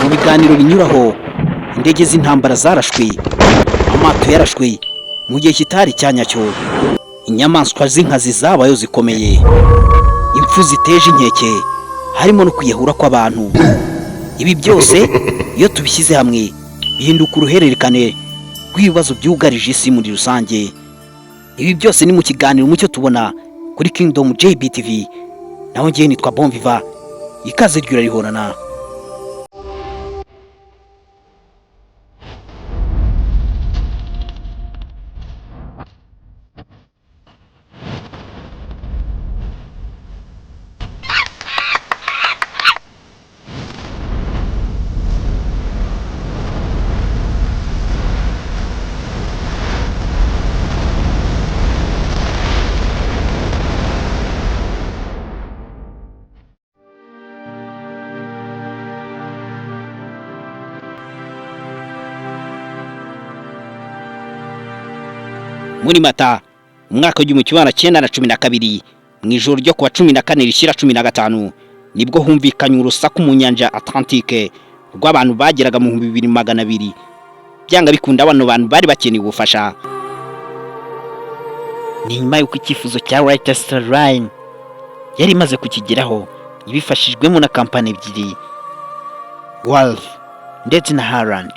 Mu biganiro binyuraho, indege z'intambara zarashwe, amato yarashwe mu gihe kitari cya nyacyo, inyamaswa z'inkazi zabayo zikomeye, impfu ziteje inkeke, harimo no kwiyahura kw'abantu. Ibi byose iyo tubishyize hamwe bihinduka uruhererekane rw'ibibazo byugarije isi muri rusange. Ibi byose ni mu kiganiro Mucyo Tubona kuri Kingdom JBTV. Naho ngewe nitwa Bonviva, ikaze ryo urarihorana. Muri Mata umwaka w'1912, mu ijoro ryo kuwa 14 rishyira 15, nibwo humvikanye urusaku mu nyanja ya Atlantique rw'abantu bageraga mu 2200. Byanga bikunda, bano bantu bari bakeneye ubufasha. Ni nyuma y'uko icyifuzo cya White Star Line yari imaze kukigeraho ibifashijwemo na kampani ebyiri, Wolf ndetse na Harland.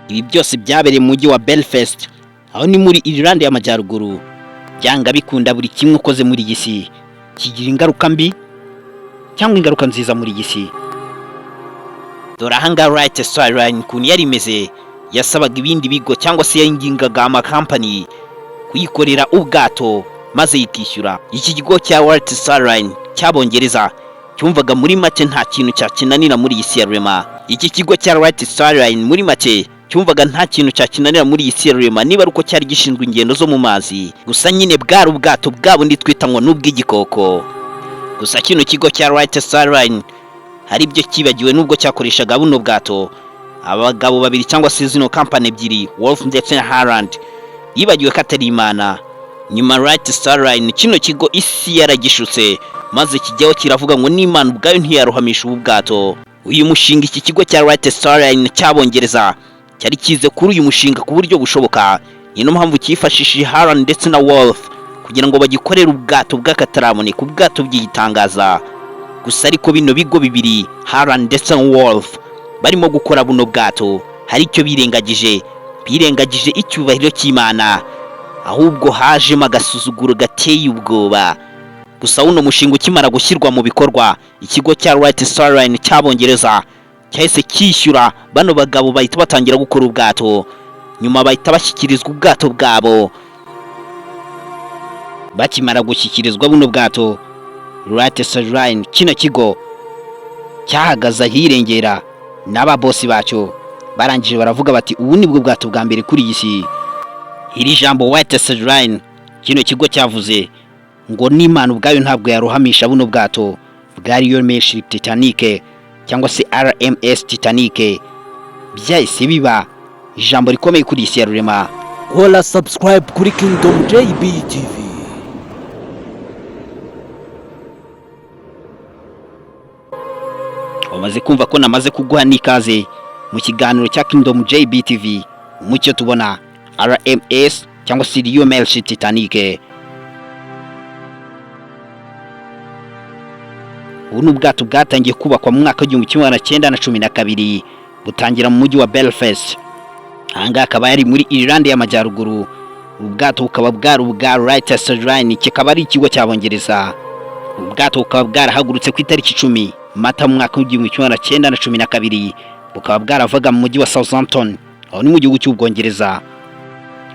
Ibi byose byabereye mu mujyi wa Belfast, aho ni muri Ireland y'Amajyaruguru. Byanga bikunda, buri kimwe ukoze muri iyi si kigira ingaruka mbi cyangwa ingaruka nziza muri iyi si. Dore ahangaha White Star Line ukuntu yari imeze: yasabaga ibindi bigo cyangwa se yingingaga amakampani kuyikorera ubwato maze yikishyura. Iki kigo cya White Star Line cy'Abongereza cyumvaga muri make nta kintu cyakinanira muri iyi si ya rurema. Iki kigo cya White Star Line muri make cyumvaga nta kintu cyakinanira muri iyi si ya rurema, niba ari uko cyari gishinzwe ingendo zo mu mazi gusa. Nyine bwari ubwato bwa bundi twita ngo n'ubw'igikoko. Gusa kino kigo cya White Star Line hari ibyo cyibagiwe nubwo cyakoreshaga buno bwato. Abagabo babiri cyangwa se zino kampani ebyiri, Wolf ndetse na Harland, yibagiwe ko atari Imana. Nyuma White Star Line, kino kigo, isi yaragishutse maze kijyaho kiravuga ngo n'Imana ubwayo ntiyarohamisha ubu bwato. Uyu mushinga, iki kigo cya White Star Line cy'Abongereza cyari kize kuri uyu mushinga ku buryo bushoboka. Ni no mpamvu cyifashishije Harland ndetse na Wolf kugira ngo bagikorere ubwato bw'akataraboneka, ubwato bw'igitangaza. Gusa ariko bino bigo bibiri, Harland ndetse na Wolf, barimo gukora buno bwato, hari icyo birengagije. Birengagije icyubahiro cy'Imana, ahubwo hajemo agasuzuguro gateye ubwoba. Gusa uno mushinga ukimara gushyirwa mu bikorwa, ikigo cya White Star Line cy'Abongereza cyahise cyishyura bano bagabo, bahita batangira gukora ubwato. Nyuma bahita bashyikirizwa ubwato bwabo. Bakimara gushyikirizwa buno bwato, White Star Line, kino kigo cyahagaze ahirengera n'ababosi bacyo. Barangije baravuga bati: "Ubu nibwo bwato bwa mbere kuri iyi si." Iri jambo White Star Line, kino kigo cyavuze ngo n'Imana ubwayo ntabwo yarohamisha buno bwato bwa Royal Mail Titanic cyangwa se RMS Titanic, byahise biba ijambo rikomeye kuri iyi si ya rurema. Kora subscribe kuri Kingdom JB TV. Wamaze kumva ko namaze kuguha n'ikaze mu kiganiro cya Kingdom JBTV, Umucyo Tubona, RMS cyangwa se Royal Mail Titanic. Ubu ni ubwato bwatangiye kubakwa mu mwaka w'1912, butangira mu mujyi wa Belfast. Ahangaha akaba yari muri Ireland y'Amajyaruguru. Ubu bwato bukaba bwari ubwa White Star Line, kikaba ari ikigo cy'Abongereza. Ubu bwato bukaba bwarahagurutse ku itariki 10 Mata mu mwaka w'1912, bukaba bwaravaga mu mujyi wa Southampton, aho ni mu gihugu cy'Ubwongereza.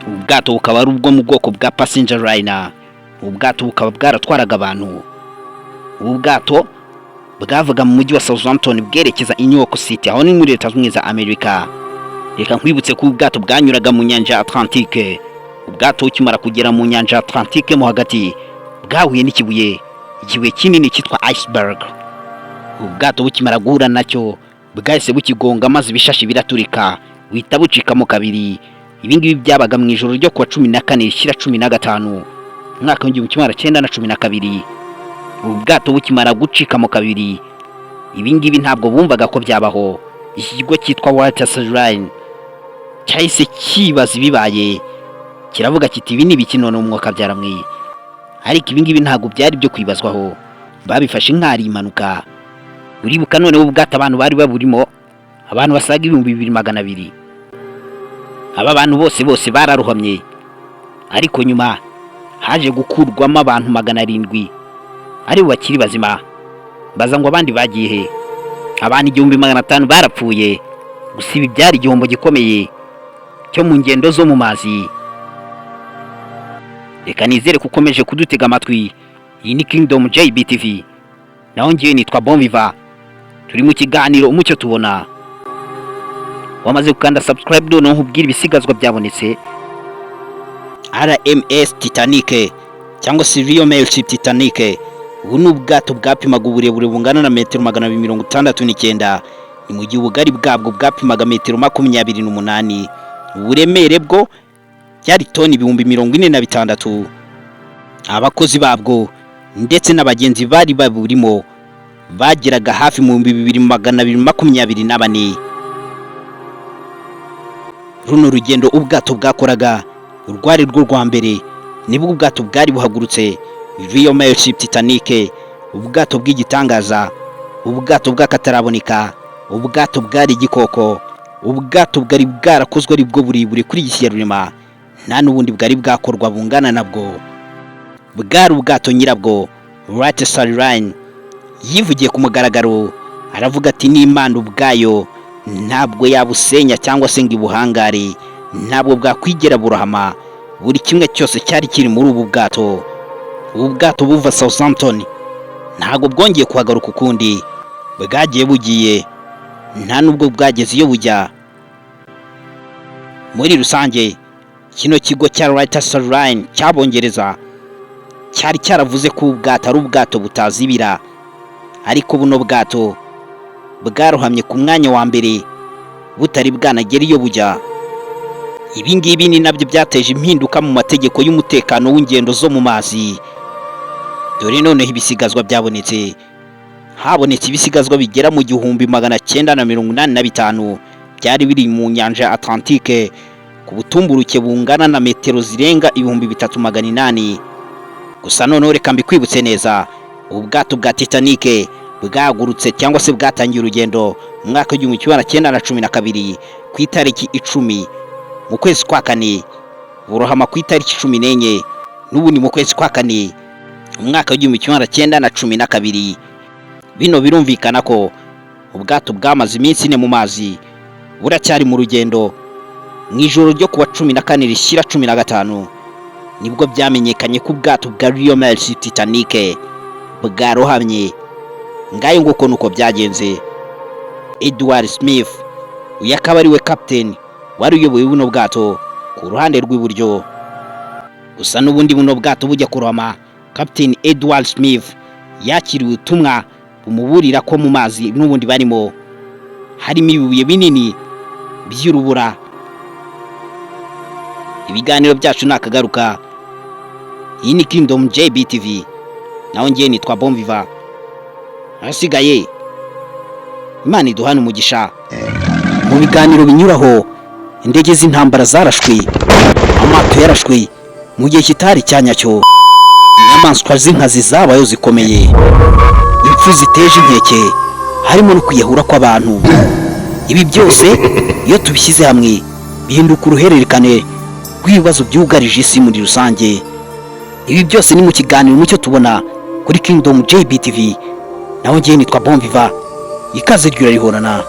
Ubu bwato bukaba ari ubwo mu bwoko bwa passenger liner. Ubu bwato bukaba bwaratwaraga abantu. Ubu bwato bwavaga mu mujyi wa Southampton bwerekeza i New York City, aho ni muri Leta Zunze Ubumwe za Amerika. Reka nkwibutse ko ubwato bwanyuraga mu nyanja ya Atlantique. Ubwato bukimara kugera mu nyanja ya Atlantique mo hagati, bwahuye n'ikibuye, ikibuye kinini cyitwa iceberg. Ubwato bukimara guhura nacyo, bwahise bukigonga maze ibishashi biraturika, buhita bucikamo kabiri. Ibi ngibi byabaga mu ijoro ryo kuwa 14 rishyira 15 umwaka w'1912. Ubu bwato bukimara gucikamo kabiri, ibi ngibi ntabwo bumvaga ko byabaho. Iki kigo cyitwa White Star Line cyahise kibaza ibibaye, kiravuga kiti: "Ibi ni ibiki none, umwuka byaramwe?" Ariko ibi ngibi ntabwo byari byo kwibazwaho, babifashe nk'ari impanuka. Uribuka noneho ubwato abantu bari baburimo, abantu basaga 2200. Aba bantu bose bose bararohamye, ariko nyuma haje gukurwamo abantu 700 aribo bakiri bazima. Baza ngo abandi bagiye he? Abantu 1500 barapfuye. Gusa ibi byari igihombo gikomeye cyo mu ngendo zo mu mazi. Reka nizere ko ukomeje kudutega amatwi. Iyi ni Kingdom JBTV, naho ngiye nitwa Bonviva. Turi mu kiganiro Umucyo Tubona. Wamaze gukanda subscribe? Noneho nkubwire ibisigazwa byabonetse. RMS Titanic cyangwa se Royal Mail Ship Titanic, ubu ni ubwato bwapimaga uburebure bungana na metero 269, ni mu gihe ubugari bwabwo bwapimaga metero 28. Uburemere bwo byari toni 46,000. Abakozi babwo ndetse n'abagenzi bari baburimo bageraga hafi mu 2224. Runo rugendo ubwato bwakoraga rwari rwo rwa mbere nibwo ubwato bwari buhagurutse. Royal Mail Ship Titanic, ubwato bw'igitangaza, ubwato bw'akataraboneka, ubwato bwari igikoko, ubwato bwari bwarakozwe ari bwo burebure kuri iyi si ya rurema, nta n'ubundi bwari bwakorwa bungana nabwo. Bwari ubwato nyirabwo White Star Line yivugiye ku mugaragaro, aravuga ati: "N'Imana ubwayo ntabwo yabusenya cyangwa se ngo ibuhangare, ntabwo bwakwigera burohama." Buri kimwe cyose cyari kiri muri ubu bwato. Ubu bwato buva Southampton ntabwo bwongeye kuhagaruka ukundi. Bwagiye bugiye, nta nubwo bwageze iyo bujya. Muri rusange, kino kigo cya White Star Line cy'Abongereza cyari cyaravuze ko ubu bwato ari ubwato butazibira, ariko buno bwato bwarohamye ku mwanya wa mbere butari bwanagera iyo bujya. Ibi ngibi ni nabyo byateje impinduka mu mategeko y'umutekano w'ingendo zo mu mazi. Dore noneho ibisigazwa byabonetse. Habonetse ibisigazwa bigera mu 1985 byari biri mu nyanja ya Atlantique ku butumburuke bungana na metero zirenga 3800. Gusa noneho reka mbikwibutse neza: ubu bwato bwa Titanic bwahagurutse cyangwa se bwatangiye urugendo mu mwaka w'1912 ku itariki 10 mu kwezi kwa kane, burohama ku itariki 14 n'ubundi mu kwezi kwa kane mu mwaka w'1912. Bino birumvikana ko ubwato bwamaze iminsi 4 mu mazi buracyari mu rugendo. Mu ijoro ryo kuwa 14 rishyira 15 nibwo byamenyekanye ko ubwato bwa Royal Mail Titanic bwarohamye. Ngayo nguko nuko byagenze. Edward Smith, uyu akaba ari we captain wari uyoboye buno bwato ku ruhande rw'iburyo. Gusa n'ubundi buno bwato bujya kurohama, Captain Edward Smith yakiriwe ubutumwa bumuburira ko mu mazi n'ubundi barimo harimo ibibuye binini by'urubura. Ibiganiro byacu nakagaruka. Iyi ni Kingdom JBTV, naho ngiye nitwa Bonviva. Ahasigaye Imana iduhane umugisha. Mu biganiro binyuraho, indege z'intambara zarashwe, amato yarashwe mu gihe kitari cya nyacyo, inyamaswa z'inkazi zabayo zikomeye, impfu ziteje inkeke, harimo no kwiyahura kw'abantu. Ibi byose iyo tubishyize hamwe bihinduka uruhererekane rw'ibibazo byugarije isi muri rusange. Ibi byose ni mu kiganiro Mucyo Tubona kuri Kingdom JBTV, naho ngewe nitwa Bonviva. Ikaze ryurarihorana.